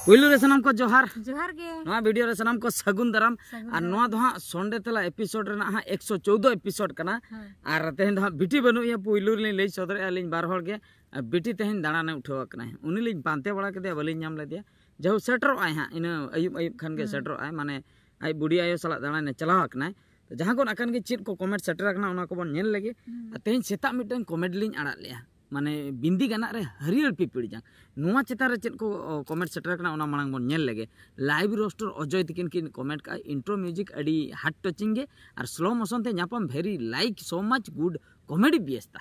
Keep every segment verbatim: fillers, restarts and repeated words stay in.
ᱯᱩᱭᱞᱩ ᱨᱮ ᱥᱟᱱᱟᱢ ᱠᱚ ᱡᱚᱦᱟᱨ᱾ ᱡᱚᱦᱟᱨ ᱜᱮ᱾ ᱱᱚᱣᱟ ᱵᱷᱤᱰᱤᱭᱳ ᱨᱮ ᱥᱟᱱᱟᱢ ᱠᱚ ᱥᱟᱹᱜᱩᱱ ᱫᱟᱨᱟᱢ᱾ ᱥᱟᱹᱜᱩᱱ ᱟᱨ ᱫᱟᱨᱟᱢ᱾ ᱱᱚᱣᱟ ᱫᱚ ᱦᱟᱸᱜ ᱥᱚᱱᱰᱮ ᱛᱮᱞᱟ ᱮᱯᱤᱥᱳᱰ ᱨᱮᱱᱟᱜ ᱦᱟᱸᱜ ᱮᱠᱥᱚ ᱪᱳᱫᱽᱫᱳ ᱮᱯᱤᱥᱳᱰ ᱠᱟᱱᱟ᱾ ᱦᱳᱭ᱾ ᱟᱨ ᱛᱮᱦᱮᱧ ᱫᱚ ᱦᱟᱸᱜ ᱵᱤᱴᱤ ᱵᱟᱹᱱᱩᱜ ᱮᱭᱟ, ᱯᱩᱭᱞᱩ ᱨᱮᱞᱤᱧ ᱞᱟᱹᱭ ᱥᱚᱫᱚᱨᱮᱜᱼᱟ, ᱟᱹᱞᱤᱧ ᱵᱟᱨ ᱦᱚᱲ ᱜᱮ᱾ ᱟᱨ ᱵᱤᱴᱤ ᱛᱮᱦᱮᱧ ᱫᱟᱬᱟᱱᱮ ᱩᱴᱷᱟᱹᱣ ᱟᱠᱟᱱᱟᱭ᱾ ᱩᱱᱤ ᱞᱤᱧ ᱯᱟᱱᱛᱮ ᱵᱟᱲᱟ ᱠᱮᱫᱮᱭᱟ, ᱵᱟᱹᱞᱤᱧ ᱧᱟᱢ ᱞᱮᱫᱮᱭᱟ᱾ ᱡᱟᱦᱳ, ᱥᱮᱴᱮᱨᱚᱜ ᱟᱭ ᱦᱟᱸᱜ, ᱤᱱᱟᱹ ᱟᱹᱭᱩᱵ ᱟᱹᱭᱩᱵ ᱠᱷᱟᱱ ᱜᱮ ᱦᱩᱸ᱾ ᱥᱮᱴᱮᱨᱚᱜ ᱟᱭ, ᱢᱟᱱᱮ ᱟᱡ ᱵᱩᱰᱤ ᱟᱭᱳ ᱥᱟᱞᱟᱜ ᱫᱟᱬᱟᱱᱮ ᱪᱟᱞᱟᱣ ᱟᱠᱟᱱᱟᱭ᱾ ᱛᱚ ᱡᱟᱦᱟᱸ ᱠᱚ ᱟᱠᱟᱱ ᱜᱮ ᱪᱮᱫ ᱠᱚ ᱠᱚᱢᱮᱱᱴ ᱥᱮᱴᱮᱨ ᱟᱠᱟᱱᱟ, ᱚᱱᱟ ᱠᱚᱵᱚᱱ ᱧᱮᱞ ᱞᱮᱜᱮ᱾ ᱦᱩᱸ᱾ ᱟᱨ ᱛᱮᱦᱮᱧ ᱥᱮᱛᱟᱜ ᱢᱤᱫᱴᱟᱝ ᱠᱚᱢᱮᱱᱴ ᱞᱤᱧ ᱟᱲᱟᱜ ᱞᱮᱜᱼᱟ, ᱢᱟᱱᱮ ᱵᱤᱱᱫᱤ ᱜᱟᱱᱟᱜ ᱨᱮ ᱦᱟᱹᱨᱭᱟᱹᱲ ᱯᱤᱯᱤᱲ ᱡᱟᱝ, ᱱᱚᱣᱟ ᱪᱮᱛᱟᱱ ᱨᱮ ᱪᱮᱫ ᱠᱚ ᱚ, ᱠᱚᱢᱮᱱᱴ ᱥᱮᱴᱮᱨ ᱟᱠᱟᱱᱟ, ᱚᱱᱟ ᱢᱟᱲᱟᱝ ᱵᱚᱱ ᱧᱮᱞ ᱞᱮᱜᱮ᱾ ᱞᱟᱭᱤᱵᱷ ᱨᱳᱥᱴᱟᱨ ᱚᱡᱚᱭ ᱛᱤᱠᱤᱱ ᱠᱤᱱ ᱠᱚᱢᱮᱱᱴ ᱠᱟᱜᱼᱟ, ᱤᱱᱴᱨᱳ ᱢᱤᱣᱡᱤᱠ ᱟᱹᱰᱤ ᱦᱟᱨᱴ ᱴᱟᱪᱤᱝ ᱜᱮ, ᱟᱨ ᱥᱞᱳ ᱢᱳᱥᱚᱱ ᱛᱮ ᱧᱟᱯᱟᱢ, very like so much, good comedy ᱵᱮᱥᱛᱟ᱾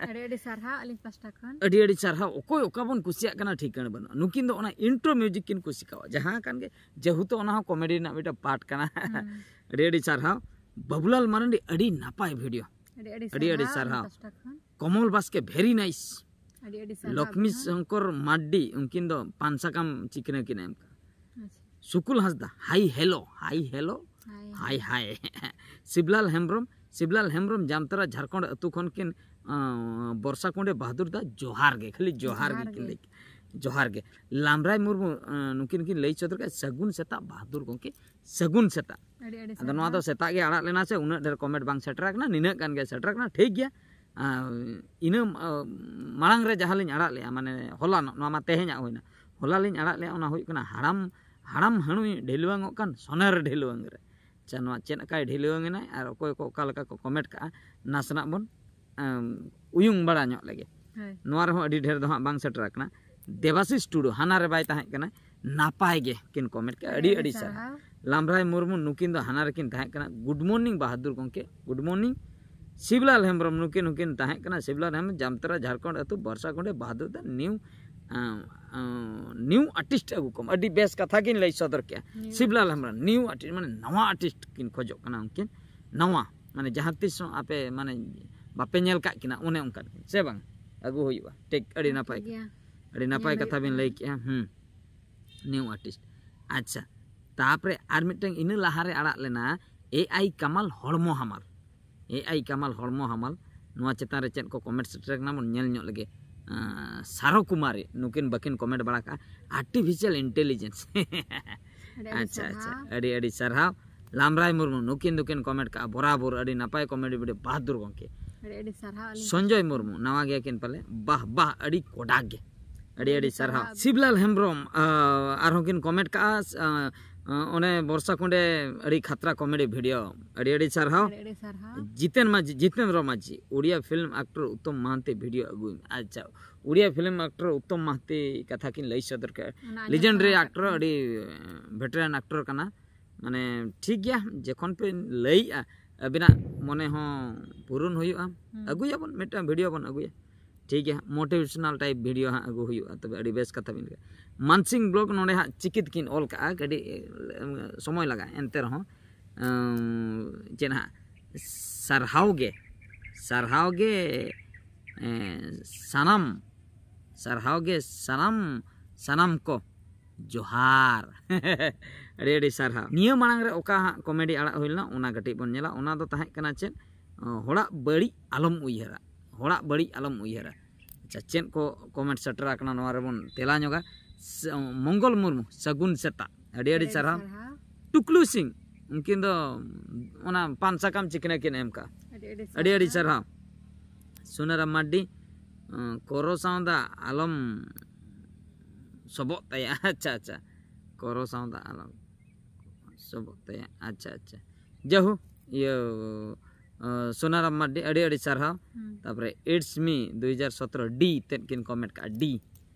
ᱟᱹᱰᱤ ᱟᱹᱰᱤ ᱥᱟᱨᱦᱟᱣ ᱟᱹᱞᱤᱧ ᱯᱟᱥᱴᱟ ᱠᱷᱚᱱ᱾ ᱟᱹᱰᱤ ᱟᱹᱰᱤ ᱥᱟᱨᱦᱟᱣ᱾ ᱚᱠᱚᱭ ᱚᱠᱟ ᱵᱚᱱ ᱠᱩᱥᱤᱭᱟᱜ ᱠᱟᱱᱟ ᱴᱷᱤᱠᱟᱹᱱ ᱵᱟᱹᱱᱩᱜᱼᱟ, ᱱᱩᱠᱤᱱ ᱫᱚ ᱚᱱᱟ ᱤᱱᱴᱨᱳ ᱢᱤᱣᱡᱤᱠ ᱠᱤᱱ ᱠᱩᱥᱤ ᱠᱟᱣᱟ, ᱡᱟᱦᱟᱸ ᱠᱟᱱ ᱜᱮ, ᱡᱮᱦᱮᱛᱩ ᱚᱱᱟ ᱦᱚᱸ ᱠᱚᱢᱮᱰᱤ ᱨᱮᱱᱟᱜ ᱢᱤᱫᱴᱟᱝ ᱯᱟᱨᱴ ᱠᱟᱱᱟ᱾ ᱦᱩᱸ᱾ ᱟᱹᱰᱤ ᱟᱹᱰᱤ ᱥᱟᱨᱦᱟᱣ᱾ ᱵᱟᱵᱩᱞᱟᱞ ᱢᱟᱨᱟᱱᱰᱤ, ᱟᱹᱰᱤ ᱱᱟᱯᱟᱭ ᱵᱷᱤᱰᱤᱭᱳ᱾ ᱟᱹᱰᱤ ᱟᱹᱰᱤ ᱟᱹᱰᱤ ᱟᱹᱰᱤ ᱥᱟᱨᱦᱟᱣ ᱥᱟᱨᱦᱟᱣ᱾ ᱟᱹᱞᱤᱧ ᱯᱟᱥᱴᱟ ᱠᱷᱚᱱ᱾ ᱠᱚᱢᱚᱞ ᱵᱟᱥᱠᱮ, very nice᱾ ᱟᱹᱰᱤ ᱟᱹᱰᱤ ᱥᱟᱨᱦᱟᱣ ᱞᱚᱠᱢᱤ ᱟᱹᱵᱤᱱ ᱦᱚᱸ᱾ ᱥᱚᱝᱠᱚᱨ ᱢᱟᱨᱰᱤ, ᱩᱱᱠᱤᱱ ᱫᱚ ᱯᱟᱱ ᱥᱟᱠᱟᱢ ᱪᱤᱠᱱᱟᱹ ᱠᱤᱱ ᱮᱢ ᱠᱟᱜᱼᱟ᱾ ᱟᱪᱪᱷᱟ᱾ ᱥᱩᱠᱩᱞ ᱦᱟᱸᱥᱫᱟ, ᱦᱟᱭ ᱦᱮᱞᱳ, ᱦᱟᱭ ᱦᱮᱞᱳ, ᱦᱟᱭ᱾ ᱦᱟᱭ ᱦᱟᱭ᱾ ᱥᱤᱵᱞᱟᱞ ᱦᱮᱢᱵᱨᱚᱢ, ᱥᱤᱵᱞᱟᱞ ᱦᱮᱢᱵᱨᱚᱢ ᱡᱟᱢᱛᱟᱨᱟ ᱡᱷᱟᱲᱠᱷᱚᱸᱰ ᱟᱹᱛᱩ ᱠᱷᱚᱱ ᱠᱤᱱ, ᱟᱸ, ᱵᱚᱨᱥᱟ ᱠᱩᱸᱰᱮ ᱵᱟᱦᱟᱫᱩᱨ ᱫᱟ, ᱡᱚᱦᱟᱨ ᱜᱮ, ᱠᱷᱟᱹᱞᱤ ᱡᱚᱦᱟᱨ ᱜᱮ ᱡᱚᱦᱟᱨ ᱠᱤᱱ ᱜᱮ᱾ ᱞᱟᱹᱭ ᱠᱮᱫᱟ᱾ ᱡᱚᱦᱟᱨ ᱜᱮ᱾ ᱞᱟᱢᱨᱟᱭ ᱢᱩᱨᱢᱩ, ᱟᱸ, ᱱᱩᱠᱤᱱ ᱠᱤᱱ ᱞᱟᱹᱭ ᱥᱚᱫᱚᱨ ᱠᱮᱫᱟ, ᱥᱟᱹᱜᱩᱱ ᱥᱮᱛᱟᱜ ᱵᱟᱦᱟᱫᱩᱨ ᱜᱚᱢᱠᱮ, ᱥᱟᱹᱜᱩᱱ ᱥᱮᱛᱟᱜ᱾ ᱟᱹᱰᱤ ᱟᱹᱰᱤ ᱟᱫᱚ ᱱᱚᱣᱟ ᱫᱚ ᱥᱟᱨᱦᱟᱣ᱾ ᱥᱮᱛᱟᱜ ᱜᱮ ᱟᱲᱟᱜ ᱞᱮᱱᱟ ᱥᱮ, ᱩᱱᱟᱹᱜ ᱰᱷᱮᱨ ᱠᱚᱢᱮᱱᱴ ᱵᱟᱝ ᱥᱮᱴᱮᱨ ᱟᱠᱟᱱᱟ, ᱱᱤᱱᱟᱹᱜ ᱜᱟᱱ ᱜᱮ ᱥᱮᱴᱮᱨ ᱟᱠᱟᱱᱟ, ᱴᱷᱤᱠ ᱜᱮᱭᱟ᱾ ᱟᱨ ᱤᱱᱟᱹ, ᱟᱸ, ᱢᱟᱲᱟᱝ ᱨᱮ ᱡᱟᱦᱟᱸ ᱞᱤᱧ ᱟᱲᱟᱜ ᱞᱮᱜᱼᱟ, ᱢᱟᱱᱮ ᱦᱚᱞᱟᱱᱚᱜ, ᱱᱚᱣᱟ ᱢᱟ ᱛᱮᱦᱮᱧᱟᱜ ᱦᱩᱭᱱᱟ, ᱦᱚᱞᱟ ᱞᱤᱧ ᱟᱲᱟᱜ ᱞᱮᱜᱼᱟ, ᱚᱱᱟ ᱦᱩᱭᱩᱜ ᱠᱟᱱᱟ ᱦᱟᱲᱟᱢ, ᱦᱟᱲᱟᱢ ᱦᱟᱹᱬᱩᱭ ᱰᱷᱤᱞᱣᱟᱹᱝᱚᱜ ᱠᱟᱱ ᱥᱚᱱᱮᱨ ᱰᱷᱤᱞᱣᱟᱹᱝ ᱨᱮ᱾ ᱟᱪᱪᱷᱟ, ᱱᱚᱣᱟ ᱪᱮᱫ ᱞᱮᱠᱟᱭ ᱰᱷᱤᱞᱣᱟᱹᱝ ᱮᱱᱟᱭ ᱟᱨ ᱚᱠᱚᱭ ᱠᱚ ᱚᱠᱟ ᱞᱮᱠᱟ ᱠᱚ ᱠᱚᱢᱮᱱᱴ ᱠᱟᱜᱼᱟ, ᱱᱟᱥᱮᱱᱟᱜ ᱵᱚᱱ, ᱟᱸ, ᱩᱭᱩᱝ ᱵᱟᱲᱟ ᱧᱚᱜ ᱞᱮᱜᱮ᱾ ᱦᱳᱭ᱾ ᱱᱚᱣᱟ ᱨᱮᱦᱚᱸ ᱟᱹᱰᱤ ᱰᱷᱮᱨ ᱫᱚ ᱦᱟᱸᱜ ᱵᱟᱝ ᱥᱮᱴᱮᱨ ᱟᱠᱟᱱᱟ᱾ ᱫᱮᱵᱟᱥᱤᱥ ᱴᱩᱰᱩ, ᱦᱟᱱᱟ ᱨᱮ ᱵᱟᱭ ᱛᱟᱦᱮᱸ ᱠᱟᱱᱟ, ᱱᱟᱯᱟᱭ ᱜᱮ ᱠᱤᱱ ᱠᱚᱢᱮᱱᱴ ᱠᱮᱜᱼᱟ, ᱟᱹᱰᱤ ᱟᱹᱰᱤ ᱥᱟᱨᱦᱟᱣ᱾ ᱞᱟᱢᱨᱟᱭ ᱢᱩᱨᱢᱩ, ᱱᱩᱠᱤᱱ ᱫᱚ ᱦᱟᱱᱟ ᱨᱮᱠᱤᱱ ᱛᱟᱦᱮᱸ ᱠᱟᱱᱟ᱾ ᱜᱩᱰ ᱢᱚᱨᱱᱤᱝ ᱵᱟᱦᱟᱫᱩᱨ ᱜᱚᱢᱠᱮ, ᱜᱩᱰ ᱢᱚᱨᱱᱤᱝ᱾ ᱥᱤᱵᱞᱟᱞ ᱦᱮᱢᱵᱨᱚᱢ, ᱱᱩᱠᱤᱱ ᱦᱚᱸᱠᱤᱱ ᱛᱟᱦᱮᱸ ᱠᱟᱱᱟ᱾ ᱥᱤᱵᱞᱟᱞ ᱦᱮᱢᱵᱨᱚᱢ, ᱡᱟᱢᱛᱟᱨᱟ ᱡᱷᱟᱲᱠᱷᱚᱸᱰ ᱟᱹᱛᱩ, ᱵᱚᱨᱥᱟ ᱠᱩᱸᱰᱮ ᱵᱟᱦᱟᱫᱩᱨ ᱫᱟ, ᱱᱤᱭᱩ, ᱟᱸ, ᱟᱸ, ᱱᱤᱭᱩ ᱟᱨᱴᱤᱥᱴ ᱟᱹᱜᱩ ᱠᱚᱢ, ᱟᱹᱰᱤ ᱵᱮᱥ ᱠᱟᱛᱷᱟ ᱠᱤᱱ ᱞᱟᱹᱭ ᱥᱚᱫᱚᱨ ᱠᱮᱜᱼᱟ᱾ ᱱᱤᱭᱩ ᱥᱤᱵᱞᱟᱞ ᱦᱮᱢᱵᱨᱚᱢ, ᱱᱤᱭᱩ ᱟᱨᱴᱤᱥᱴ, ᱢᱟᱱᱮ ᱱᱟᱣᱟ ᱟᱨᱴᱤᱥᱴ ᱠᱤᱱ ᱠᱷᱚᱡᱚᱜ ᱠᱟᱱᱟ ᱩᱱᱠᱤᱱ, ᱱᱟᱣᱟ, ᱢᱟᱱᱮ ᱡᱟᱦᱟᱸ ᱛᱤᱥ ᱦᱚᱸ ᱟᱯᱮ, ᱢᱟᱱᱮ ᱵᱟᱯᱮ ᱧᱮᱞ ᱠᱟᱜ ᱠᱤᱱᱟ, ᱚᱱᱮ ᱚᱱᱠᱟ, ᱥᱮ ᱵᱟᱝ? ᱟᱹᱜᱩ ᱦᱩᱭᱩᱜᱼᱟ᱾ ᱴᱷᱤᱠ, ᱟᱹᱰᱤ ᱦᱮᱸ, ᱱᱟᱯᱟᱭ, ᱴᱷᱤᱠ ᱜᱮᱭᱟ᱾ ᱟᱹᱰᱤ ᱱᱟᱯᱟᱭ ᱧᱮᱞ ᱠᱟᱛᱷᱟ ᱦᱩᱭᱩᱜ ᱵᱤᱱ ᱠᱟᱱᱟ᱾ ᱞᱟᱹᱭ ᱠᱮᱜᱼᱟ᱾ ᱦᱩᱸ, ᱱᱤᱭᱩ ᱟᱨᱴᱤᱥᱴ᱾ ᱟᱪᱪᱷᱟ, ᱛᱟᱯᱚᱨᱮ ᱟᱨ ᱢᱤᱫᱴᱟᱝ ᱤᱱᱟᱹ ᱞᱟᱦᱟᱨᱮ ᱟᱲᱟᱜ ᱞᱮᱱᱟ ᱮ ᱟᱭ ᱠᱟᱢᱟᱞ ᱦᱚᱲᱢᱚ ᱦᱟᱢᱟᱞ᱾ ᱮ ᱟᱭ ᱠᱟᱢᱟᱞ ᱦᱚᱲᱢᱚ ᱦᱟᱢᱟᱞ, ᱱᱚᱣᱟ ᱪᱮᱛᱟᱱ ᱨᱮ ᱪᱮᱫ ᱠᱚ ᱠᱚᱢᱮᱱᱴ ᱥᱮᱴᱮᱨ ᱠᱟᱱᱟ, ᱵᱚᱱ ᱧᱮᱞ ᱧᱚᱜ ᱞᱮᱜᱮ᱾ ᱥᱟᱨᱚ ᱠᱩᱢᱟᱨᱤ, ᱱᱩᱠᱤᱱ ᱵᱟᱹᱠᱤᱱ ᱠᱚᱢᱮᱱᱴ ᱵᱟᱲᱟ ᱠᱟᱜᱼᱟ, ᱟᱨᱴᱤᱯᱷᱤᱥᱤᱭᱟᱞ ᱤᱱᱴᱮᱞᱤᱡᱮᱱᱥ᱾ ᱟᱪᱪᱷᱟ, ᱟᱪᱪᱷᱟ, ᱟᱹᱰᱤ ᱟᱹᱰᱤ ᱥᱟᱨᱦᱟᱣ᱾ ᱞᱟᱢᱨᱟᱭ ᱢᱩᱨᱢᱩ, ᱱᱩᱠᱤᱱ ᱫᱚᱠᱤᱱ ᱠᱚᱢᱮᱱᱴ ᱠᱟᱜᱼᱟ ᱵᱚᱨᱟᱵᱚᱨ, ᱟᱹᱰᱤ ᱱᱟᱯᱟᱭ ᱠᱚᱢᱮᱰᱤ ᱵᱷᱤᱰᱤᱭᱳ ᱵᱟᱦᱟᱫᱩᱨ ᱜᱚᱢᱠᱮ᱾ ᱟᱹᱰᱤ ᱟᱹᱰᱤ ᱥᱟᱨᱦᱟᱣ᱾ ᱥᱚᱧᱡᱚᱭ ᱢᱩᱨᱢᱩ, ᱱᱟᱣᱟ ᱜᱮᱭᱟ ᱠᱤᱱ ᱯᱟᱞᱮ, ᱵᱟᱦ ᱵᱟᱦ, ᱟᱹᱰᱤ ᱠᱚᱰᱟᱠ ᱜᱮ, ᱟᱹᱰᱤ ᱟᱹᱰᱤ ᱥᱟᱨᱦᱟᱣ᱾ ᱥᱤᱵᱞᱟᱞ ᱦᱮᱢᱵᱨᱚᱢ ᱟᱨᱦᱚᱸ ᱠᱤᱱ ᱠᱚᱢᱮᱱᱴ ᱠᱟᱜᱼᱟ, ᱚᱱᱮ ᱵᱚᱨᱥᱟ ᱠᱩᱸᱰᱮ, ᱟᱹᱰᱤ ᱠᱷᱟᱛᱨᱟ ᱠᱚᱢᱮᱰᱤ ᱵᱷᱤᱰᱤᱭᱳ, ᱟᱹᱰᱤ ᱟᱹᱰᱤ ᱥᱟᱨᱦᱟᱣ᱾ ᱡᱤᱛᱮᱱ ᱢᱟᱹᱡᱷᱤ, ᱡᱤᱛᱮᱱᱫᱨᱚ ᱢᱟᱹᱡᱷᱤ, ᱩᱲᱤᱭᱟ ᱯᱷᱤᱞᱢ ᱟᱠᱴᱚᱨ ᱩᱛᱛᱚᱢ ᱢᱟᱦᱟᱱᱛᱤ ᱵᱷᱤᱰᱤᱭᱳ ᱟᱹᱜᱩᱭ ᱢᱮ᱾ ᱟᱪᱪᱷᱟ, ᱩᱲᱤᱭᱟ ᱯᱷᱤᱞᱢ ᱟᱠᱴᱚᱨ ᱩᱛᱛᱚᱢ ᱢᱟᱦᱟᱱᱛᱤ ᱠᱟᱛᱷᱟ ᱠᱤᱱ ᱞᱟᱹᱭ ᱥᱚᱫᱚᱨ ᱠᱮᱫᱟ᱾ ᱞᱤᱡᱮᱱᱰᱟᱨᱤ ᱟᱠᱴᱚᱨ, ᱟᱹᱰᱤ ᱵᱷᱮᱴᱮᱨᱟᱱ ᱟᱠᱴᱚᱨ ᱠᱟᱱᱟ᱾ ᱢᱟᱱᱮ ᱴᱷᱤᱠ ᱜᱮᱭᱟ, ᱡᱚᱠᱷᱚᱱ ᱯᱮ ᱞᱟᱹᱭᱮᱜᱼᱟ, ᱟᱹᱵᱤᱱᱟᱜ ᱢᱚᱱᱮ ᱦᱚᱸ ᱯᱩᱨᱩᱱ ᱦᱩᱭᱩᱜᱼᱟ᱾ ᱟᱹᱜᱩᱭᱟᱵᱚᱱ, ᱢᱤᱫᱴᱟᱝ ᱵᱷᱤᱰᱤᱭᱳ ᱵᱚᱱ ᱟᱹᱜᱩᱭᱟ᱾ ᱴᱷᱤᱠ ᱜᱮᱭᱟ, ᱢᱳᱴᱤᱵᱷᱮᱥᱚᱱᱟᱞ ᱴᱟᱭᱤᱯ ᱵᱷᱤᱰᱤᱭᱳ ᱦᱟᱸᱜ ᱟᱹᱜᱩ ᱦᱩᱭᱩᱜᱼᱟ, ᱛᱚᱵᱮ ᱟᱹᱰᱤ ᱵᱮᱥ ᱠᱟᱛᱷᱟ ᱵᱤᱱ ᱞᱟᱹᱭᱟ᱾ ᱢᱟᱱᱥᱤᱝ ᱵᱞᱚᱜ ᱱᱚᱰᱮ ᱦᱟᱸᱜ ᱪᱤᱠᱤ ᱛᱮᱠᱤᱱ ᱚᱞ ᱠᱟᱜᱼᱟ, ᱠᱟᱹᱴᱤᱡ ᱥᱚᱢᱚᱭ ᱞᱟᱜᱟᱜᱼᱟ, ᱮᱱᱛᱮ ᱨᱮᱦᱚᱸ ᱪᱮᱫ ᱦᱟᱸᱜ, ᱥᱟᱨᱦᱟᱣ ᱜᱮ, ᱥᱟᱨᱦᱟᱣ ᱜᱮ ᱥᱟᱱᱟᱢ, ᱥᱟᱨᱦᱟᱣ ᱜᱮ ᱥᱟᱱᱟᱢ, ᱥᱟᱱᱟᱢ ᱠᱚ ᱡᱚᱦᱟᱨ᱾ ᱟᱹᱰᱤ ᱟᱹᱰᱤ ᱥᱟᱨᱦᱟᱣ᱾ ᱱᱤᱭᱟᱹ ᱢᱟᱲᱟᱝ ᱨᱮ ᱚᱠᱟ ᱦᱟᱸᱜ ᱠᱚᱢᱮᱰᱤ ᱟᱲᱟᱜ ᱦᱩᱭ ᱞᱮᱱᱟ, ᱚᱱᱟ ᱠᱟᱹᱴᱤᱡ ᱵᱚᱱ ᱧᱮᱞᱟ᱾ ᱚᱱᱟ ᱫᱚ ᱛᱟᱦᱮᱸ ᱠᱟᱱᱟ ᱪᱮᱫ? ᱦᱚᱲᱟᱜ ᱵᱟᱹᱲᱤᱡ ᱟᱞᱚᱢ ᱩᱭᱦᱟᱹᱨᱟ, ᱦᱚᱲᱟᱜ ᱵᱟᱹᱲᱤᱡ ᱟᱞᱚᱢ ᱩᱭᱦᱟᱹᱨᱟ᱾ ᱟᱪᱪᱷᱟ, ᱪᱮᱫ ᱠᱚ ᱠᱚᱢᱮᱱᱴ ᱥᱮᱴᱮᱨ ᱟᱠᱟᱱᱟ, ᱱᱚᱣᱟ ᱨᱮᱵᱚᱱ ᱛᱮᱞᱟ ᱧᱚᱜᱟ᱾ ᱢᱚᱝᱜᱚᱞ ᱢᱩᱨᱢᱩ, ᱥᱟᱹᱜᱩᱱ ᱥᱮᱛᱟᱜ, ᱟᱹᱰᱤ ᱟᱹᱰᱤ ᱥᱟᱨᱦᱟᱣ᱾ ᱴᱩᱠᱞᱩ ᱥᱤᱝ, ᱩᱱᱠᱤᱱ ᱫᱚ ᱚᱱᱟ ᱯᱟᱱ ᱥᱟᱠᱟᱢ ᱪᱤᱠᱱᱟᱹ ᱠᱤᱱ ᱮᱢ ᱠᱟᱜᱼᱟ᱾ ᱟᱹᱰᱤ ᱟᱹᱰᱤ ᱥᱟᱨᱦᱟᱣ᱾ ᱥᱩᱱᱟᱨᱟᱢ ᱢᱟᱨᱰᱤ, ᱠᱚᱨᱚ ᱥᱟᱶᱫᱟ ᱟᱞᱚᱢ ᱥᱚᱵᱚᱜ ᱛᱟᱭᱟ᱾ ᱟᱪᱪᱷᱟ, ᱟᱪᱪᱷᱟ, ᱠᱚᱨᱚ ᱥᱟᱶᱫᱟ ᱟᱞᱚᱢ ᱥᱚᱵᱚᱜ ᱛᱟᱭᱟ᱾ ᱟᱪᱪᱷᱟ, ᱟᱪᱪᱷᱟ, ᱡᱟᱦᱳ, ᱤᱭᱟᱹ, ᱥᱩᱱᱟᱨᱟᱢ ᱢᱟᱨᱰᱤ, ᱟᱹᱰᱤ ᱟᱹᱰᱤ ᱥᱟᱨᱦᱟᱣ᱾ ᱛᱟᱯᱚᱨᱮ ᱤᱴᱥ ᱢᱤ ᱫᱩ ᱦᱟᱡᱟᱨ ᱥᱚᱛᱨᱚ ᱰᱤ ᱛᱮᱫ ᱠᱤᱱ ᱠᱚᱢᱮᱱᱴ ᱠᱟᱜᱼᱟ, ᱰᱤ᱾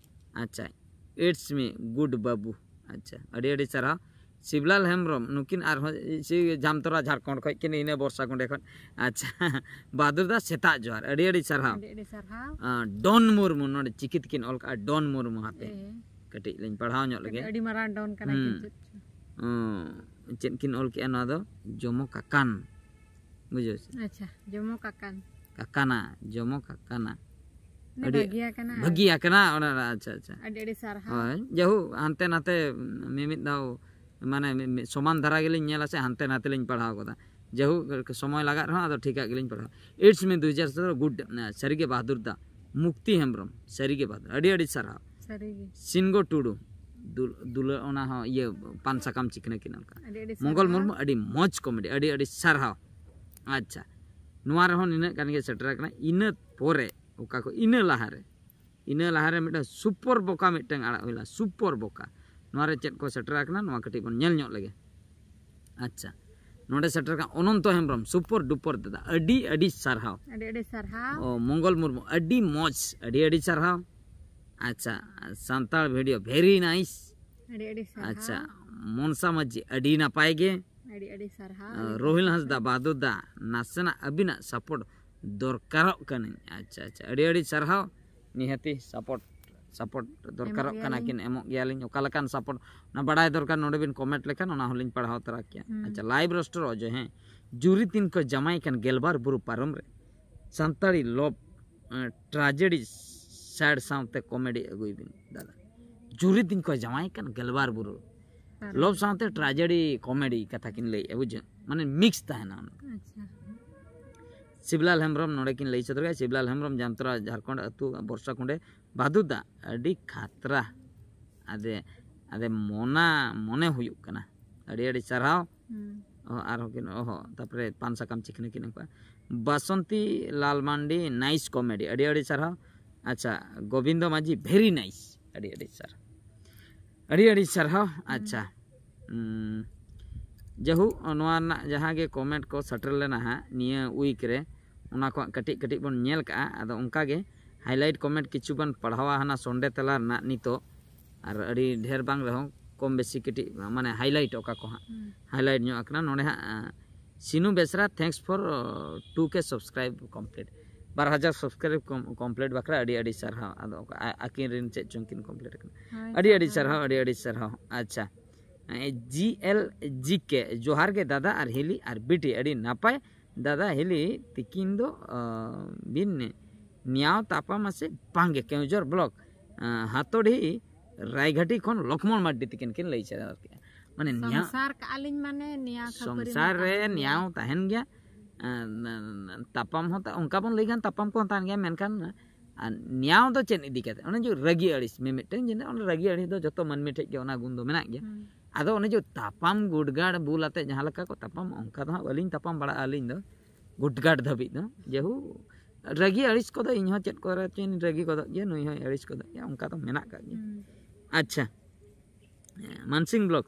ᱟᱪᱪᱷᱟ, ᱤᱴᱥ ᱢᱤ ᱜᱩᱰ ᱵᱟᱹᱵᱩ᱾ ᱟᱪᱪᱷᱟ, ᱟᱹᱰᱤ ᱟᱹᱰᱤ ᱥᱟᱨᱦᱟᱣ᱾ ᱥᱤᱵᱞᱟᱞ ᱦᱮᱢᱵᱨᱚᱢ, ᱱᱩᱠᱤᱱ ᱟᱨᱦᱚᱸ ᱥᱤ ᱡᱟᱢᱛᱚᱨᱟ ᱡᱷᱟᱲᱠᱷᱚᱸᱰ ᱠᱷᱚᱱ ᱠᱤᱱ, ᱤᱱᱟᱹ ᱵᱚᱨᱥᱟ ᱠᱩᱸᱰᱮ ᱠᱷᱚᱱ᱾ ᱟᱪᱪᱷᱟ, ᱵᱟᱦᱟᱫᱩᱨ ᱫᱟ, ᱥᱮᱛᱟᱜ ᱡᱚᱦᱟᱨ, ᱟᱹᱰᱤ ᱟᱹᱰᱤ ᱥᱟᱨᱦᱟᱣ᱾ ᱟᱹᱰᱤ ᱟᱹᱰᱤ ᱥᱟᱨᱦᱟᱣ᱾ ᱰᱚᱱ ᱢᱩᱨᱢᱩ, ᱱᱚᱰᱮ ᱪᱤᱠᱤ ᱛᱮᱠᱤᱱ ᱚᱞ ᱠᱟᱜᱼᱟ, ᱰᱚᱱ ᱢᱩᱨᱢᱩ᱾ ᱦᱟᱯᱮ ᱠᱟᱹᱴᱤᱡ ᱞᱤᱧ ᱯᱟᱲᱦᱟᱣ ᱧᱚᱜ ᱞᱮᱜᱮ᱾ ᱟᱹᱰᱤ ᱢᱟᱨᱟᱝ ᱰᱚᱱ ᱠᱟᱱᱟ᱾ ᱪᱮᱫ ᱠᱤᱱ ᱚᱞ ᱠᱮᱜᱼᱟ ᱱᱚᱣᱟ ᱫᱚ? ᱡᱚᱢᱚ ᱠᱟᱠᱟᱱ᱾ ᱵᱩᱡᱷᱟᱹᱣ ᱥᱮ? ᱟᱪᱪᱷᱟ, ᱡᱚᱢᱚ ᱠᱟᱠᱟᱱ᱾ ᱠᱟᱠᱟᱱᱟ, ᱡᱚᱢᱚ ᱠᱟᱠᱟᱱᱟ᱾ ᱟᱹᱰᱤ ᱵᱷᱟᱹᱜᱤᱭᱟ ᱠᱟᱱᱟ᱾ ᱵᱷᱟᱹᱜᱤᱭᱟ ᱠᱟᱱᱟ, ᱚᱱᱟ, ᱟᱪᱪᱷᱟ, ᱟᱪᱪᱷᱟ᱾ ᱟᱹᱰᱤ ᱟᱹᱰᱤ ᱥᱟᱨᱦᱟᱣ᱾ ᱦᱳᱭ, ᱡᱟᱭᱦᱳᱠ, ᱦᱟᱱᱛᱮ ᱱᱟᱛᱮ ᱢᱤᱢᱤᱫ ᱫᱷᱟᱣ, ᱢᱟᱱᱮ, ᱢᱤ-, ᱢᱤ-, ᱥᱚᱢᱟᱱ ᱫᱷᱟᱨᱟ ᱜᱮᱞᱤᱧ ᱧᱮᱞᱟ ᱥᱮ, ᱦᱟᱱᱛᱮ ᱱᱟᱛᱮ ᱞᱤᱧ ᱯᱟᱲᱦᱟᱣ ᱜᱚᱫᱟ᱾ ᱡᱟᱭᱦᱳᱠ, ᱥᱚᱢᱚᱭ ᱞᱟᱜᱟᱜ ᱨᱮᱦᱚᱸ ᱟᱫᱚ ᱴᱷᱤᱠᱟᱜ ᱜᱮᱞᱤᱧ ᱯᱟᱲᱦᱟᱣᱟ᱾ ᱤᱴᱥ ᱢᱤ ᱫᱩ ᱦᱟᱡᱟᱨ ᱥᱚᱛᱨᱚ, ᱜᱩᱰ, ᱥᱟᱹᱨᱤᱜᱮ ᱵᱟᱦᱟᱫᱩᱨ ᱫᱟ᱾ ᱢᱩᱠᱛᱤ ᱦᱮᱢᱵᱨᱚᱢ, ᱥᱟᱹᱨᱤᱜᱮ ᱵᱷᱟᱫᱚᱨ, ᱟᱹᱰᱤ ᱟᱹᱰᱤ ᱥᱟᱨᱦᱟᱣ᱾ ᱥᱟᱹᱨᱤᱜᱮ᱾ ᱥᱤᱱᱜᱚ ᱴᱩᱰᱩ, ᱫᱩᱞ- ᱫᱩᱞᱟᱹᱲ, ᱚᱱᱟ ᱦᱚᱸ ᱤᱭᱟᱹ ᱯᱟᱱ ᱥᱟᱠᱟᱢ ᱪᱤᱠᱷᱱᱟᱹ ᱠᱤᱱ ᱚᱱᱠᱟ᱾ ᱟᱹᱰᱤ ᱟᱹᱰᱤ ᱢᱚᱝᱜᱚᱞ ᱥᱟᱨᱦᱟᱣ᱾ ᱢᱩᱨᱢᱩ, ᱟᱹᱰᱤ ᱢᱚᱡᱽ ᱠᱚᱢᱮᱰᱤ, ᱟᱹᱰᱤ ᱟᱹᱰᱤ ᱥᱟᱨᱦᱟᱣ᱾ ᱟᱪᱪᱷᱟ, ᱱᱚᱣᱟ ᱨᱮᱦᱚᱸ ᱱᱤᱱᱟᱹᱜ ᱜᱟᱱ ᱜᱮ ᱥᱮᱴᱮᱨ ᱟᱠᱟᱱᱟ᱾ ᱤᱱᱟᱹ ᱯᱚᱨᱮ ᱚᱠᱟ ᱠᱚ, ᱤᱱᱟᱹ ᱞᱟᱦᱟᱨᱮ, ᱤᱱᱟᱹ ᱞᱟᱦᱟᱨᱮ ᱢᱤᱫᱴᱟᱝ ᱥᱩᱯᱚᱨ ᱵᱚᱠᱟ ᱢᱤᱫᱴᱟᱝ ᱟᱲᱟᱜ ᱦᱩᱭ ᱞᱮᱱᱟ, ᱥᱩᱯᱚᱨ ᱵᱚᱠᱟ᱾ ᱱᱚᱣᱟ ᱨᱮ ᱪᱮᱫ ᱠᱚ ᱥᱮᱴᱮᱨ ᱟᱠᱟᱱᱟ, ᱱᱚᱣᱟ ᱠᱟᱹᱴᱤᱡ ᱵᱚᱱ ᱧᱮᱞ ᱧᱚᱜ ᱞᱮᱜᱮ᱾ ᱟᱪᱪᱷᱟ, ᱱᱚᱰᱮ ᱥᱮᱴᱮᱨ ᱟᱠᱟᱱᱟ ᱚᱱᱚᱱᱛᱚ ᱦᱮᱢᱵᱨᱚᱢ, ᱥᱩᱯᱚᱨ ᱰᱩᱯᱚᱨ ᱫᱟᱫᱟ, ᱟᱹᱰᱤ ᱟᱹᱰᱤ ᱥᱟᱨᱦᱟᱣ᱾ ᱟᱹᱰᱤ ᱟᱹᱰᱤ ᱥᱟᱨᱦᱟᱣ᱾ ᱚ, ᱢᱚᱝᱜᱚᱞ ᱢᱩᱨᱢᱩ, ᱟᱹᱰᱤ ᱢᱚᱡᱽ, ᱟᱹᱰᱤ ᱟᱹᱰᱤ ᱥᱟᱨᱦᱟᱣ᱾ ᱟᱪᱪᱷᱟ, ᱥᱟᱱᱛᱟᱲ ᱵᱷᱤᱰᱤᱭᱳ, very nice᱾ ᱟᱹᱰᱤ ᱟᱹᱰᱤ ᱥᱟᱨᱦᱟᱣ᱾ ᱟᱪᱪᱷᱟ, ᱢᱚᱱᱥᱟ ᱢᱟᱹᱡᱷᱤ, ᱟᱹᱰᱤ ᱱᱟᱯᱟᱭ ᱜᱮ᱾ ᱟᱹᱰᱤ ᱟᱹᱰᱤ ᱥᱟᱨᱦᱟᱣ᱾ ᱟᱸ, ᱨᱳᱦᱤᱞ ᱦᱟᱸᱥᱫᱟ, ᱵᱟᱫᱩ ᱫᱟ, ᱱᱟᱥᱮᱱᱟᱜ ᱟᱹᱵᱤᱱᱟᱜ ᱥᱟᱯᱳᱨᱴ ᱫᱚᱨᱠᱟᱨᱚᱜ ᱠᱟᱹᱱᱟᱹᱧ᱾ ᱟᱪᱪᱷᱟ, ᱟᱪᱪᱷᱟ, ᱟᱹᱰᱤ ᱟᱹᱰᱤ ᱥᱟᱨᱦᱟᱣ᱾ ᱱᱤᱦᱟᱹᱛᱤ ᱥᱟᱯᱳᱨᱴ, ᱥᱟᱯᱳᱨᱴ ᱫᱚᱨᱠᱟᱨᱚᱜ ᱮᱢᱚᱜ ᱠᱟᱱᱟ ᱜᱮᱭᱟᱞᱤᱧ᱾ ᱠᱤᱱ, ᱮᱢᱚᱜ ᱜᱮᱭᱟᱞᱤᱧ᱾ ᱚᱠᱟ ᱞᱮᱠᱟᱱ ᱥᱟᱯᱳᱨᱴ, ᱚᱱᱟ ᱵᱟᱲᱟᱭ ᱫᱚᱨᱠᱟᱨ, ᱱᱚᱰᱮ ᱵᱤᱱ ᱠᱚᱢᱮᱱᱴ ᱞᱮᱠᱷᱟᱱ ᱚᱱᱟ ᱦᱚᱸᱞᱤᱧ ᱯᱟᱲᱦᱟᱣ ᱛᱚᱨᱟ ᱠᱮᱭᱟ᱾ ᱦᱩᱸ᱾ ᱟᱪᱪᱷᱟ, ᱞᱟᱭᱤᱵᱷ ᱨᱳᱥᱴᱟᱨ ᱚᱡᱚᱭ, ᱦᱮᱸ, ᱡᱩᱨᱤ ᱛᱤᱱ ᱠᱚ ᱡᱟᱢᱟᱭ ᱠᱟᱱ ᱜᱮᱞᱵᱟᱨ ᱵᱩᱨᱩ ᱯᱟᱨᱚᱢ ᱨᱮ, ᱥᱟᱱᱛᱟᱲᱤ ᱞᱚᱵ ᱴᱨᱟᱡᱮᱰᱤ ᱥᱟᱭᱤᱰ ᱥᱟᱶᱛᱮ ᱠᱚᱢᱮᱰᱤ ᱟᱹᱜᱩᱭ ᱵᱤᱱ ᱫᱟᱫᱟ᱾ ᱡᱩᱨᱤ ᱛᱤᱱ ᱠᱚ ᱡᱟᱢᱟᱭ ᱠᱟᱱ ᱜᱮᱞᱵᱟᱨ ᱵᱩᱨᱩ, ᱯᱟᱨᱚᱢ᱾ ᱞᱚᱵ ᱥᱟᱶᱛᱮ ᱴᱨᱟᱡᱮᱰᱤ ᱠᱚᱢᱮᱰᱤ ᱠᱟᱛᱷᱟ ᱠᱤᱱ ᱞᱟᱹᱭᱮᱫᱼᱟ, ᱵᱩᱡᱷᱟᱹᱣ, ᱢᱟᱱᱮ ᱢᱤᱠᱥ ᱛᱟᱦᱮᱱᱟ ᱚᱱᱟ᱾ ᱟᱪᱪᱷᱟ᱾ ᱥᱤᱵᱞᱟᱞ ᱦᱮᱢᱵᱨᱚᱢ ᱱᱚᱰᱮ ᱠᱤᱱ ᱞᱟᱹᱭ ᱥᱚᱫᱚᱨ ᱠᱮᱫᱟ, ᱥᱤᱵᱞᱟᱞ ᱦᱮᱢᱵᱨᱚᱢ, ᱡᱟᱢᱛᱚᱨᱟ, ᱡᱷᱟᱲᱠᱷᱚᱸᱰ ᱟᱹᱛᱩ, ᱵᱚᱨᱥᱟ ᱠᱩᱸᱰᱮ, ᱵᱟᱫᱩᱫᱟ, ᱟᱹᱰᱤ ᱠᱷᱟᱛᱨᱟ᱾ ᱟᱫᱮ, ᱟᱫᱮ ᱢᱚᱱᱟ, ᱢᱚᱱᱮ ᱦᱩᱭᱩᱜ ᱠᱟᱱᱟ᱾ ᱟᱹᱰᱤ ᱟᱹᱰᱤ ᱥᱟᱨᱦᱟᱣ᱾ ᱦᱩᱸ᱾ ᱚ, ᱟᱨᱦᱚᱸ ᱠᱤᱱ, ᱚᱦᱚ, ᱛᱟᱯᱚᱨᱮ ᱯᱟᱱ ᱥᱟᱠᱟᱢ ᱪᱤᱠᱷᱱᱟᱹ ᱠᱤᱱ ᱮᱢ ᱠᱚᱣᱟ᱾ ᱵᱟᱥᱚᱱᱛᱤ ᱞᱟᱞ ᱢᱟᱱᱰᱤ, nice comedy, ᱟᱹᱰᱤ ᱟᱹᱰᱤ ᱥᱟᱨᱦᱟᱣ᱾ ᱟᱪᱪᱷᱟ, ᱜᱳᱵᱤᱱᱫᱚ ᱢᱟᱹᱡᱷᱤ, very nice, ᱟᱹᱰᱤ ᱟᱹᱰᱤ ᱥᱟᱨᱦᱟᱣ, ᱟᱹᱰᱤ ᱟᱹᱰᱤ ᱥᱟᱨᱦᱟᱣ᱾ ᱟᱪᱪᱷᱟ, ᱩᱸ, ᱡᱟᱭᱦᱳᱠ, ᱱᱚᱣᱟ ᱨᱮᱱᱟᱜ ᱡᱟᱦᱟᱸ ᱜᱮ ᱠᱚᱢᱮᱱᱴ ᱠᱚ ᱥᱮᱴᱮᱨ ᱞᱮᱱᱟ ᱦᱟᱸᱜ ᱱᱤᱭᱟᱹ ᱩᱭᱤᱠ ᱨᱮ, ᱚᱱᱟ ᱠᱚ ᱦᱟᱸᱜ ᱠᱟᱹᱴᱤᱡ ᱠᱟᱹᱴᱤᱡ ᱵᱚᱱ ᱧᱮᱞ ᱠᱟᱜᱼᱟ᱾ ᱟᱫᱚ ᱚᱱᱠᱟ ᱜᱮ ᱦᱟᱭᱞᱟᱭᱤᱴ ᱠᱚᱢᱮᱱᱴ ᱠᱤᱪᱷᱩ ᱵᱚᱱ ᱯᱟᱲᱦᱟᱣᱟ ᱦᱟᱱᱟ ᱥᱚᱱᱰᱮ ᱛᱟᱞᱟ ᱨᱮᱱᱟᱜ ᱱᱤᱛᱚᱜ, ᱟᱨ ᱟᱹᱰᱤ ᱰᱷᱮᱨ ᱵᱟᱝ ᱨᱮᱦᱚᱸ ᱠᱚᱢ ᱵᱮᱥᱤ ᱠᱟᱹᱴᱤᱡ ᱢᱟᱱᱮ ᱦᱟᱭᱞᱟᱭᱤᱴ ᱚᱠᱟ ᱠᱚ ᱦᱟᱸᱜ ᱦᱩᱸ᱾ ᱦᱟᱭᱞᱟᱭᱤᱴ ᱧᱚᱜ ᱟᱠᱟᱱᱟ᱾ ᱱᱚᱰᱮ ᱦᱟᱸᱜ, ᱟᱸ, ᱥᱤᱱᱩ ᱵᱮᱥᱨᱟ, thanks for, ᱟᱸ, two K subscribe complete, ᱵᱟᱨ ᱦᱟᱡᱟᱨ subscribe complete ᱵᱟᱠᱷᱨᱟ ᱟᱹᱰᱤ ᱟᱹᱰᱤ ᱥᱟᱨᱦᱟᱣ᱾ ᱟᱫᱚ ᱚᱠᱟ, ᱟ- ᱟᱹᱠᱤᱱ ᱨᱮᱱ ᱪᱮᱫ ᱪᱚᱝ ᱠᱤᱱ complete ᱟᱠᱟᱱᱟ᱾ ᱦᱳᱭ, ᱟᱹᱰᱤ ᱟᱹᱰᱤ ᱥᱟᱨᱦᱟᱣ, ᱟᱹᱰᱤ ᱟᱹᱰᱤ ᱥᱟᱨᱦᱟᱣ᱾ ᱟᱪᱪᱷᱟ, ᱡᱤ ᱮᱞ ᱡᱤ ᱠᱮ, ᱡᱚᱦᱟᱨ ᱜᱮ ᱫᱟᱫᱟ ᱟᱨ ᱦᱤᱞᱤ ᱟᱨ ᱵᱤᱴᱤ, ᱟᱹᱰᱤ ᱱᱟᱯᱟᱭ ᱫᱟᱫᱟ ᱦᱤᱞᱤ ᱛᱤᱠᱤᱱ ᱫᱚ, ᱟᱸ, ᱵᱤᱱ ᱱᱮᱭᱟᱣ ᱛᱟᱯᱟᱢᱟ ᱥᱮ ᱵᱟᱝᱜᱮ? ᱠᱮᱣᱡᱚᱨ ᱵᱞᱚᱠ, ᱟᱸ, ᱦᱟᱛᱚᱰᱤ ᱨᱟᱭᱜᱷᱟᱴᱤ ᱠᱷᱚᱱ ᱞᱚᱠᱷᱢᱚᱬ ᱢᱟᱨᱰᱤ ᱛᱤᱠᱤᱱ ᱠᱤᱱ ᱞᱟᱹᱭ ᱥᱚᱫᱚᱨ ᱠᱮᱫᱼᱟ᱾ ᱢᱟᱱᱮ ᱱᱮᱭᱟᱣ, ᱥᱚᱝᱥᱟᱨ ᱠᱟᱜᱼᱟ ᱞᱤᱧ ᱢᱟᱱᱮ ᱱᱮᱭᱟᱣ ᱠᱷᱟᱹᱯᱟᱹᱨᱤ ᱢᱟ ᱥᱚᱝᱥᱟᱨ ᱨᱮ ᱛᱟᱦᱮᱱ ᱜᱮᱭᱟ᱾ ᱱᱮᱭᱟᱣ ᱛᱟᱦᱮᱱ ᱜᱮᱭᱟ᱾ ᱟᱸ, ᱛᱟᱯᱟᱢ ᱦᱚᱸ ᱛᱟ-, ᱚᱱᱠᱟ ᱵᱚᱱ ᱞᱟᱹᱭ ᱠᱷᱟᱱ ᱛᱟᱯᱟᱢ ᱠᱚᱦᱚᱸ ᱛᱟᱦᱮᱱ ᱜᱮᱭᱟ, ᱢᱮᱱᱠᱷᱟᱱ ᱟᱨ ᱱᱮᱭᱟᱣ ᱫᱚ ᱪᱮᱫ ᱤᱫᱤ ᱠᱟᱛᱮ? ᱚᱱᱮ ᱡᱮ ᱨᱟᱹᱜᱤ ᱟᱹᱲᱤᱥ, ᱢᱤᱢᱤᱫᱴᱟᱝ ᱡᱤᱱᱤᱥ, ᱚᱱᱟ ᱨᱟᱹᱜᱤ ᱟᱹᱲᱤᱥ ᱫᱚ ᱡᱚᱛᱚ ᱢᱟᱹᱱᱢᱤ ᱴᱷᱮᱡ ᱜᱮ ᱚᱱᱟ ᱜᱩᱱ ᱫᱚ ᱢᱮᱱᱟᱜ ᱜᱮᱭᱟ᱾ ᱟᱫᱚ ᱚᱱᱮ ᱡᱮ ᱛᱟᱯᱟᱢ ᱜᱩᱰᱜᱟᱲ ᱵᱩᱞ ᱟᱛᱮ ᱡᱟᱦᱟᱸ ᱞᱮᱠᱟ ᱠᱚ ᱛᱟᱯᱟᱢ, ᱚᱱᱠᱟ ᱫᱚ ᱦᱟᱸᱜ ᱵᱟᱹᱞᱤᱧ ᱛᱟᱯᱟᱢ ᱵᱟᱲᱟᱜᱼᱟ ᱟᱹᱞᱤᱧ ᱫᱚ ᱜᱩᱰᱜᱟᱲ ᱫᱷᱟᱹᱵᱤᱡ ᱫᱚ᱾ ᱡᱮᱦᱩ ᱨᱟᱹᱜᱤ ᱟᱹᱲᱤᱥ ᱠᱚᱫᱚ ᱤᱧ ᱦᱚᱸ ᱪᱮᱫ ᱠᱚᱨᱮ ᱪᱚᱧ ᱨᱟᱹᱜᱤ ᱜᱚᱫᱚᱜ ᱜᱮᱭᱟ, ᱱᱩᱭ ᱦᱚᱸᱭ ᱟᱹᱲᱤᱥ ᱜᱚᱫᱚᱜ ᱜᱮᱭᱟ, ᱚᱱᱠᱟ ᱫᱚ ᱢᱮᱱᱟᱜ ᱟᱠᱟᱫ ᱜᱮᱭᱟ᱾ ᱟᱪᱪᱷᱟ, ᱢᱟᱱᱥᱤᱝ ᱵᱞᱚᱜ,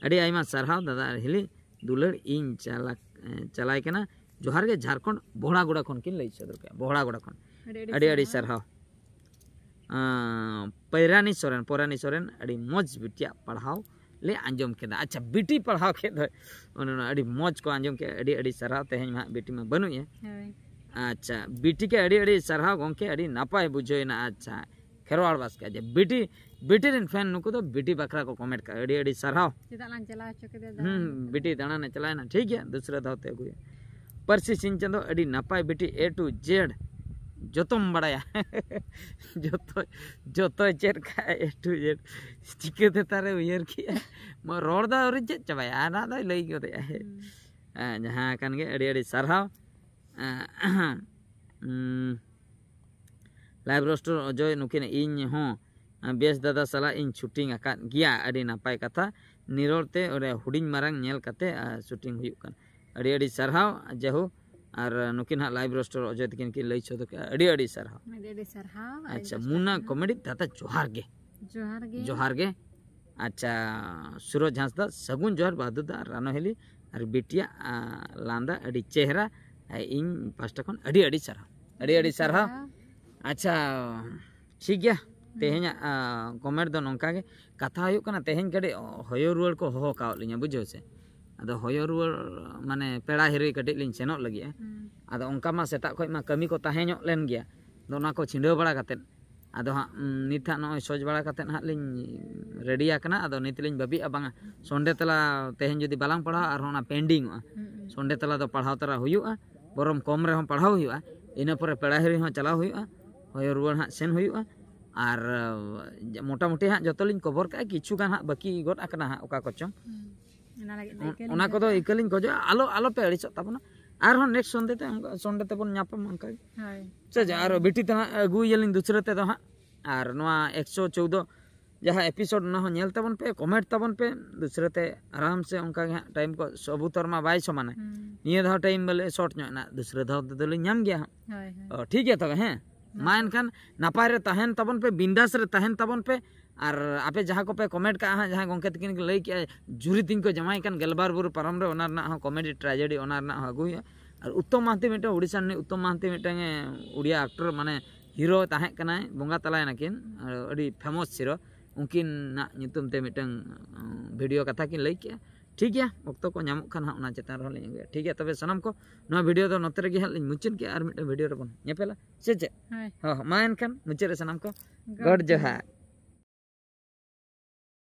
ᱟᱹᱰᱤ ᱟᱭᱢᱟ ᱥᱟᱨᱦᱟᱣ ᱫᱟᱫᱟ ᱟᱨ ᱦᱤᱞᱤ ᱫᱩᱞᱟᱹᱲ, ᱤᱧ ᱪᱟᱞᱟᱠ ᱪᱟᱞᱟᱭ ᱠᱟᱱᱟ᱾ ᱡᱚᱦᱟᱨ ᱜᱮ ᱡᱷᱟᱨᱠᱷᱚᱸᱰ ᱵᱚᱦᱲᱟᱜᱚᱲᱟ ᱠᱷᱚᱱ ᱠᱤᱱ ᱞᱟᱹᱭ ᱥᱚᱫᱚᱨ ᱠᱮᱫᱟ, ᱵᱚᱦᱲᱟᱜᱚᱲᱟ ᱠᱷᱚᱱ᱾ ᱟᱹᱰᱤ ᱟᱹᱰᱤ ᱥᱟᱨᱦᱟᱣ᱾ ᱟᱸ, ᱯᱚᱭᱨᱟᱱᱤ ᱥᱚᱨᱮᱱ, ᱯᱚᱭᱨᱟᱱᱤ ᱥᱚᱨᱮᱱ, ᱟᱹᱰᱤ ᱢᱚᱡᱽ ᱵᱤᱴᱤᱭᱟᱜ ᱯᱟᱲᱦᱟᱣ ᱞᱮ ᱟᱸᱡᱚᱢ ᱠᱮᱫᱟ᱾ ᱟᱪᱪᱷᱟ, ᱵᱤᱴᱤ ᱯᱟᱲᱦᱟᱣ ᱠᱮᱫ ᱫᱚ, ᱚᱱᱮ ᱚᱱᱟ ᱟᱹᱰᱤ ᱢᱚᱡᱽ ᱠᱚ ᱟᱸᱡᱚᱢ ᱠᱮᱫᱟ᱾ ᱟᱹᱰᱤ ᱟᱹᱰᱤ ᱥᱟᱨᱦᱟᱣ᱾ ᱛᱮᱦᱮᱧ ᱢᱟ ᱦᱟᱸᱜ ᱵᱤᱴᱤ ᱢᱟ ᱵᱟᱹᱱᱩᱜ ᱮᱭᱟ᱾ ᱦᱳᱭ᱾ ᱟᱪᱪᱷᱟ, ᱵᱤᱴᱤ ᱜᱮ ᱟᱹᱰᱤ ᱟᱹᱰᱤ ᱥᱟᱨᱦᱟᱣ ᱜᱚᱢᱠᱮ, ᱟᱹᱰᱤ ᱱᱟᱯᱟᱭ ᱵᱩᱡᱷᱟᱹᱣ ᱮᱱᱟ᱾ ᱟᱪᱪᱷᱟ, ᱠᱷᱮᱨᱣᱟᱲ ᱵᱟᱥᱠᱮ, ᱟᱪᱪᱷᱟ, ᱵᱤᱴᱤ, ᱵᱤᱴᱤ ᱨᱮᱱ ᱯᱷᱮᱱ ᱱᱩᱠᱩ ᱫᱚ ᱵᱤᱴᱤ ᱵᱟᱠᱷᱨᱟ ᱠᱚ ᱠᱚᱢᱮᱱᱴ ᱠᱟᱜᱼᱟ᱾ ᱟᱹᱰᱤ ᱟᱹᱰᱤ ᱥᱟᱨᱦᱟᱣ᱾ ᱪᱮᱫᱟᱜ ᱞᱟᱝ ᱪᱟᱞᱟᱣ ᱦᱚᱪᱚ ᱠᱮᱫᱮᱭᱟ ᱫᱟᱬᱟᱱ? ᱦᱩᱸ, ᱵᱤᱴᱤ ᱫᱟᱬᱟᱱᱮ ᱪᱟᱞᱟᱣᱮᱱᱟ, ᱴᱷᱤᱠ ᱜᱮᱭᱟ, ᱫᱩᱥᱨᱟ ᱫᱷᱟᱣ ᱛᱮ ᱟᱹᱜᱩᱭᱟ᱾ ᱯᱟᱹᱨᱥᱤ ᱥᱤᱧ ᱪᱟᱸᱫᱚ, ᱟᱹᱰᱤ ᱱᱟᱯᱟᱭ ᱵᱤᱴᱤ, A to Z ᱡᱚᱛᱚᱢ ᱵᱟᱲᱟᱭᱟ᱾ ᱡᱚᱛᱚ, ᱡᱚᱛᱚᱭ ᱪᱮᱫ ᱠᱟᱜᱼᱟ, A to Z᱾ ᱪᱤᱠᱟᱹᱛᱮ ᱛᱟᱨᱮ ᱩᱭᱦᱟᱹᱨ ᱠᱮᱜᱼᱟ? ᱢᱟ ᱨᱚᱲ ᱫᱚ ᱟᱹᱣᱨᱤ ᱪᱮᱫ ᱪᱟᱵᱟᱭᱟ, ᱟᱨ ᱱᱟᱜ ᱫᱚᱭ ᱞᱟᱹᱭ ᱜᱚᱫᱮᱜᱼᱟ᱾ ᱦᱮᱸ᱾ ᱦᱮᱸ, ᱡᱟᱦᱟᱸ ᱠᱟᱱ ᱜᱮ, ᱟᱹᱰᱤ ᱟᱹᱰᱤ ᱥᱟᱨᱦᱟᱣ᱾ ᱩᱸ, ᱞᱟᱭᱤᱵᱷ ᱨᱳᱥᱴᱟᱨ ᱚᱡᱚᱭ, ᱱᱩᱠᱤᱱ ᱤᱧ ᱦᱚᱸ ᱵᱮᱥ ᱫᱟᱫᱟ ᱥᱟᱞᱟᱜ ᱤᱧ ᱥᱩᱴᱤᱝ ᱟᱠᱟᱫ ᱜᱮᱭᱟ, ᱟᱹᱰᱤ ᱱᱟᱯᱟᱭ ᱠᱟᱛᱷᱟ᱾ ᱱᱤᱨᱚᱲ ᱛᱮ ᱚᱸᱰᱮ ᱦᱩᱰᱤᱧ ᱢᱟᱨᱟᱝ ᱧᱮᱞ ᱠᱟᱛᱮ, ᱟᱨ ᱥᱩᱴᱤᱝ ᱦᱩᱭᱩᱜ ᱠᱟᱱᱟ᱾ ᱟᱹᱰᱤ ᱟᱹᱰᱤ ᱥᱟᱨᱦᱟᱣ᱾ ᱡᱟᱭᱦᱳᱠ, ᱟᱨ ᱱᱩᱠᱤᱱ ᱦᱟᱸᱜ ᱞᱟᱭᱤᱵᱷ ᱨᱳᱥᱴᱟᱨ ᱚᱡᱚᱭ ᱛᱟᱹᱠᱤᱱ ᱠᱤᱱ ᱞᱟᱹᱭ ᱥᱚᱫᱚᱨ ᱠᱮᱫᱼᱟ, ᱟᱹᱰᱤ ᱟᱹᱰᱤ ᱥᱟᱨᱦᱟᱣ᱾ ᱟᱹᱰᱤ ᱟᱹᱰᱤ ᱥᱟᱨᱦᱟᱣ᱾ ᱟᱪᱪᱷᱟ, ᱢᱩᱱᱟ ᱠᱚᱢᱮᱰᱤ ᱫᱟᱫᱟ ᱡᱚᱦᱟᱨ ᱜᱮ᱾ ᱡᱚᱦᱟᱨ ᱜᱮ᱾ ᱡᱚᱦᱟᱨ ᱜᱮ᱾ ᱟᱪᱪᱷᱟ, ᱥᱩᱨᱚᱡᱽ ᱦᱟᱸᱥᱫᱟ, ᱥᱟᱹᱜᱩᱱ ᱡᱚᱦᱟᱨ ᱵᱟᱦᱟᱫᱩᱨ ᱫᱟ ᱟᱨ ᱨᱟᱱᱚ ᱦᱤᱞᱤ ᱟᱨ ᱵᱤᱴᱤᱭᱟᱜ, ᱟ, ᱞᱟᱸᱫᱟ ᱟᱹᱰᱤ ᱪᱮᱦᱨᱟ᱾ ᱤᱧ ᱯᱟᱥᱴᱟ ᱠᱷᱚᱱ ᱟᱹᱰᱤ ᱟᱹᱰᱤ ᱥᱟᱨᱦᱟᱣ, ᱟᱹᱰᱤ ᱟᱹᱰᱤ ᱥᱟᱨᱦᱟᱣ᱾ ᱟᱪᱪᱷᱟ, ᱴᱷᱤᱠ ᱜᱮᱭᱟ, ᱛᱮᱦᱮᱧᱟᱜ, ᱟ, ᱠᱚᱢᱮᱱᱴ ᱫᱚ ᱱᱚᱝᱠᱟ ᱜᱮ᱾ ᱠᱟᱛᱷᱟ ᱦᱩᱭᱩᱜ ᱠᱟᱱᱟ, ᱛᱮᱦᱮᱧ ᱠᱟᱹᱴᱤᱡ ᱦᱚᱭᱚ ᱨᱩᱣᱟᱹᱲ ᱠᱚ ᱦᱚᱦᱚ ᱠᱟᱣᱟᱫ ᱞᱤᱧᱟ, ᱵᱩᱡᱷᱟᱹᱣ ᱥᱮ᱾ ᱟᱫᱚ ᱦᱚᱭᱚ ᱨᱩᱣᱟᱹᱲ, ᱢᱟᱱᱮ, ᱯᱮᱲᱟ ᱦᱤᱨᱤ ᱠᱟᱹᱴᱤᱡ ᱞᱤᱧ ᱥᱮᱱᱚᱜ ᱞᱟᱹᱜᱤᱫᱼᱟ᱾ ᱟᱫᱚ ᱚᱱᱠᱟ ᱢᱟ ᱥᱮᱛᱟᱜ ᱠᱷᱚᱱ ᱢᱟ ᱠᱟᱹᱢᱤ ᱠᱚ ᱛᱟᱦᱮᱸ ᱧᱚᱜ ᱞᱮᱱ ᱜᱮᱭᱟ, ᱟᱫᱚ ᱚᱱᱟ ᱠᱚ ᱪᱷᱤᱰᱟᱹᱣ ᱵᱟᱲᱟ ᱠᱟᱛᱮᱫ, ᱟᱫᱚ ᱦᱟᱸᱜ, ᱩᱸ, ᱱᱤᱛ ᱦᱟᱸᱜ ᱱᱚᱜᱼᱚᱭ ᱥᱚᱡᱽ ᱵᱟᱲᱟ ᱠᱟᱛᱮᱫ ᱦᱟᱸᱜ ᱞᱤᱧ ᱨᱮᱰᱤ ᱟᱠᱟᱱᱟ᱾ ᱟᱫᱚ ᱱᱤᱛ ᱞᱤᱧ ᱵᱷᱟᱹᱵᱤᱭᱮᱫᱼᱟ, ᱵᱟᱝᱟ, ᱥᱚᱱᱰᱮ ᱛᱟᱞᱟ ᱛᱮᱦᱮᱧ ᱡᱩᱫᱤ ᱵᱟᱞᱟᱝ ᱯᱟᱲᱦᱟᱣᱟ, ᱟᱨᱦᱚᱸ ᱚᱱᱟ ᱯᱮᱱᱰᱤᱝᱚᱜᱼᱟ᱾ ᱥᱚᱱᱰᱮ ᱛᱟᱞᱟ ᱫᱚ ᱯᱟᱲᱦᱟᱣ ᱛᱟᱨᱟ ᱦᱩᱭᱩᱜᱼᱟ, ᱵᱚᱨᱚᱢ ᱠᱚᱢ ᱨᱮᱦᱚᱸ ᱯᱟᱲᱦᱟᱣ ᱦᱩᱭᱩᱜᱼᱟ᱾ ᱤᱱᱟᱹ ᱯᱚᱨᱮ ᱯᱮᱲᱟ ᱦᱤᱨᱤ ᱦᱚᱸ ᱪᱟᱞᱟᱣ ᱦᱩᱭᱩᱜᱼᱟ, ᱦᱚᱭᱚ ᱨᱩᱣᱟᱹᱲ ᱦᱟᱸᱜ ᱥᱮᱱ ᱦᱩᱭᱩᱜᱼᱟ᱾ ᱟᱨ, ᱟᱸ, ᱢᱚᱴᱟᱢᱩᱴᱤ ᱦᱟᱸᱜ ᱡᱚᱛᱚ ᱞᱤᱧ ᱠᱚᱵᱷᱚᱨ ᱠᱟᱜᱼᱟ, ᱠᱤᱪᱷᱩ ᱜᱟᱱ ᱦᱟᱸᱜ ᱵᱟᱹᱠᱤ ᱜᱚᱫ ᱟᱠᱟᱱᱟ ᱦᱟᱸᱜ ᱚᱠᱟ ᱠᱚᱪᱚᱝ᱾ ᱚᱱᱟ ᱞᱟᱹᱜᱤᱫ ᱫᱚ ᱚᱱ-, ᱤᱠᱟᱹ ᱞᱤᱧ ᱚᱱᱟ ᱠᱚᱫᱚ ᱠᱷᱚᱡᱚᱜᱼᱟ᱾ ᱤᱠᱟᱹ ᱞᱤᱧ ᱠᱷᱚᱡᱚᱜᱼᱟ, ᱟᱞᱚ, ᱟᱞᱚ ᱯᱮ ᱟᱹᱲᱤᱥᱚᱜ ᱛᱟᱵᱚᱱᱟ᱾ ᱟᱨᱦᱚᱸ ᱱᱮᱠᱥᱴ ᱥᱚᱱᱰᱮ ᱛᱮ, ᱚᱱᱠᱟ ᱥᱚᱱᱰᱮ ᱛᱮᱵᱚᱱ ᱧᱟᱯᱟᱢᱟ ᱚᱱᱠᱟ ᱜᱮ᱾ ᱦᱳᱭ᱾ ᱥᱮ ᱪᱮᱫ? ᱟᱨ ᱵᱤᱴᱤ ᱛᱮ ᱦᱟᱸᱜ ᱟᱹᱜᱩᱭᱟᱞᱤᱧ ᱫᱩᱥᱨᱟᱹ ᱛᱮᱫᱚ ᱦᱟᱸᱜ᱾ ᱟᱨ ᱱᱚᱣᱟ ᱮᱠᱥᱚ ᱪᱳᱣᱫᱚ ᱡᱟᱦᱟᱸ ᱮᱯᱤᱥᱳᱰ, ᱚᱱᱟ ᱦᱚᱸ ᱧᱮᱞ ᱛᱟᱵᱚᱱ ᱯᱮ, ᱠᱚᱢᱮᱱᱴ ᱛᱟᱵᱚᱱ ᱯᱮ᱾ ᱫᱩᱥᱨᱟᱹ ᱛᱮ ᱟᱨᱟᱢ ᱥᱮ ᱚᱱᱠᱟ ᱜᱮ ᱦᱟᱸᱜ ᱴᱟᱭᱤᱢ ᱠᱚ ᱥᱚᱵᱩᱛᱚᱨ ᱢᱟ ᱵᱟᱭ ᱥᱚᱢᱟᱱᱟ᱾ ᱦᱩᱸ᱾ ᱱᱤᱭᱟᱹ ᱫᱷᱟᱣ ᱴᱟᱭᱤᱢ ᱵᱚᱞᱮ ᱥᱚᱨᱴ ᱧᱚᱜ ᱮᱱᱟ, ᱫᱩᱥᱨᱟᱹ ᱫᱷᱟᱣ ᱛᱮᱫᱚ ᱞᱤᱧ ᱧᱟᱢ ᱜᱮᱭᱟ ᱦᱟᱸᱜ᱾ ᱦᱳᱭ ᱦᱳᱭ᱾ ᱚ, ᱴᱷᱤᱠ ᱜᱮᱭᱟ ᱛᱚᱵᱮ, ᱦᱮᱸ᱾ ᱢᱟ ᱮᱱᱠᱷᱟᱱ ᱱᱟᱯᱟᱭ ᱨᱮ ᱛᱟᱦᱮᱱ ᱛᱟᱵᱚᱱ ᱯᱮ, ᱵᱤᱱᱫᱟᱥ ᱨᱮ ᱛᱟᱦᱮᱱ ᱛᱟᱵᱚᱱ ᱯᱮ᱾ ᱟᱨ ᱟᱯᱮ ᱡᱟᱦᱟᱸ ᱠᱚᱯᱮ ᱠᱚᱢᱮᱱᱴ ᱠᱟᱜᱼᱟ ᱦᱟᱸᱜ, ᱡᱟᱦᱟᱸ ᱜᱚᱢᱠᱮ ᱛᱟᱹᱠᱤᱱ ᱠᱤᱱ ᱞᱟᱹᱭ ᱠᱮᱜᱼᱟ, ᱡᱩᱨᱤ ᱛᱤᱧ ᱠᱚ ᱡᱟᱶᱟᱭ ᱠᱟᱱ ᱜᱮᱞᱵᱟᱨ ᱵᱩᱨᱩ ᱯᱟᱨᱚᱢ ᱨᱮ, ᱚᱱᱟ ᱨᱮᱱᱟᱜ ᱦᱚᱸ ᱠᱚᱢᱮᱰᱤ ᱴᱨᱟᱡᱮᱰᱤ, ᱚᱱᱟ ᱨᱮᱱᱟᱜ ᱦᱚᱸ ᱟᱹᱜᱩᱭ ᱦᱩᱭᱩᱜᱼᱟ᱾ ᱟᱨ ᱩᱛᱛᱚᱢ ᱢᱟᱦᱟᱱᱛᱤ ᱢᱤᱫᱴᱟᱝ ᱳᱰᱤᱥᱟ ᱨᱤᱱᱤᱡ ᱩᱛᱛᱚᱢ ᱢᱟᱦᱟᱱᱛᱤ ᱢᱤᱫᱴᱟᱝ ᱮ, ᱩᱲᱤᱭᱟ ᱟᱠᱴᱚᱨ, ᱢᱟᱱᱮ ᱦᱤᱨᱳ ᱛᱟᱦᱮᱸ ᱠᱟᱱᱟᱭ, ᱵᱚᱸᱜᱟ ᱛᱟᱞᱟᱭ ᱱᱟᱹᱠᱤᱱ, ᱟᱨ ᱟᱹᱰᱤ ᱯᱷᱮᱢᱚᱥ ᱦᱤᱨᱳ᱾ ᱩᱱᱠᱤᱱᱟᱜ ᱧᱩᱛᱩᱢ ᱛᱮ ᱢᱤᱫᱴᱟᱝ ᱵᱷᱤᱰᱤᱭᱳ ᱠᱟᱛᱷᱟ ᱠᱤᱱ ᱞᱟᱹᱭ ᱠᱮᱜᱼᱟ᱾ ᱴᱷᱤᱠ ᱜᱮᱭᱟ, ᱚᱠᱛᱚ ᱠᱚ ᱧᱟᱢᱚᱜ ᱠᱷᱟᱱ ᱦᱟᱸᱜ ᱚᱱᱟ ᱪᱮᱛᱟᱱ ᱨᱮᱦᱚᱸ ᱞᱤᱧ ᱟᱹᱜᱩᱭᱟ᱾ ᱴᱷᱤᱠ ᱜᱮᱭᱟ, ᱛᱚᱵᱮ ᱥᱟᱱᱟᱢ ᱠᱚ ᱱᱚᱣᱟ ᱵᱷᱤᱰᱤᱭᱳ ᱫᱚ ᱱᱚᱛᱮ ᱨᱮᱜᱮ ᱦᱟᱸᱜ ᱞᱤᱧ ᱢᱩᱪᱟᱹᱫ ᱠᱮᱜᱼᱟ, ᱟᱨ ᱢᱤᱫᱴᱟᱝ ᱵᱷᱤᱰᱤᱭᱳ ᱨᱮᱵᱚᱱ ᱧᱮᱯᱮᱞᱟ, ᱥᱮ ᱪᱮᱫ? ᱦᱳᱭ᱾ ᱦᱚᱸ, ᱢᱟ ᱮᱱᱠᱷᱟᱱ ᱢᱩᱪᱟᱹᱫ ᱨᱮ ᱥᱟᱱᱟᱢ ᱠᱚ ᱜᱚᱰ ᱡᱚᱦᱟᱨ᱾